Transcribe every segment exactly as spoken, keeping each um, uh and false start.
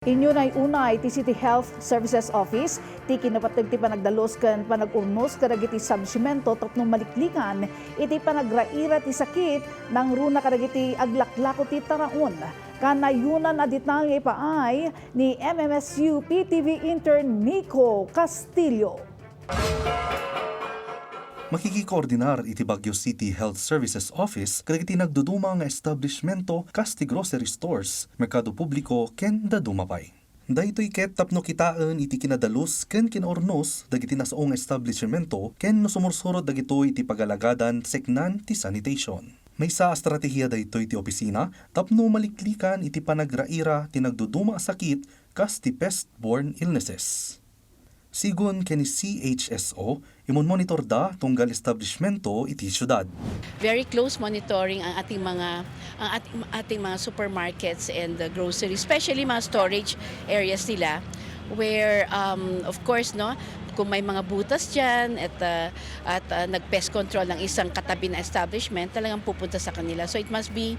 Inyunay-unay ti City Health Services Office ti kinapateg ti panagdalus ken panag-urnos kadagiti establishmento tapno maliklikan iti panagraira ti sakit nangruna kadagiti aglaklako ti taraon. Kanayonan a detalye ipaay ni M M S U P T V intern Nico Castillo. Makikikoordinar iti Baguio City Health Services Office kadagiti nagduduma nga establishmento kas ti grocery stores, merkado publiko ken dadduma pay. Daytoy ket tapno kitaen iti kinadalus ken kinaurnos dagiti nasao nga establishmento ken no sumursurot dagitoy iti pagalagadan seknan ti sanitation. Maysa a estratehiya daytoy ti opisina tapno maliklikan iti panagraira ti nagduduma a sakit kas ti pest-borne illnesses. Sigun ken ni C H S O, imunmonitorda tunggal establishmento iti siudad. Very close monitoring ang ating mga, ang ating, ating mga supermarkets and, uh, groceries, especially mga storage areas nila, where, um, of course, no, kung may mga butas diyan at, uh, at, uh, nag-pest control ang isang katabi na establishment, talagang pupunta sa kanila. So it must be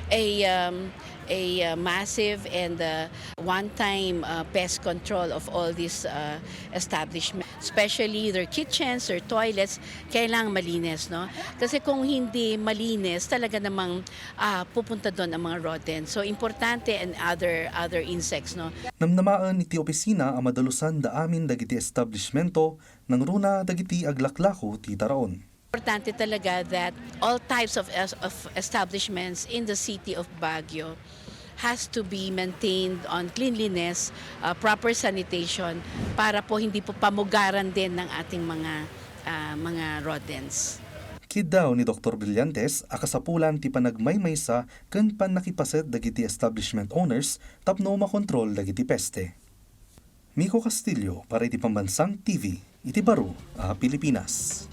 a, um, a, uh, massive and, uh, one-time, uh, pest control of all these, uh, establishments, especially their kitchens, their toilets, kailangan malinis, no? Kasi kung hindi malinis, talaga namang, ah, pupunta doon ang mga rodents. So, importante and other, other insects, no? Namnamaen iti opisina a madalusan da amin dagiti establishmento nangruna dagiti aglaklako ti taraon. Importante talaga that all types of es-, of establishments in the city of Baguio has to be maintained on cleanliness, uh, proper sanitation, para po hindi po pamugaran din ng ating mga, ah, mga rodents. Kiddaw ni Doktor Brillantes a kasapulan ti panagmaymaysa ken pannakipaset dagiti establishment owners tapno makontrol dagiti peste. Miko Castillo para iti Pambansang T V iti baro a Pilipinas.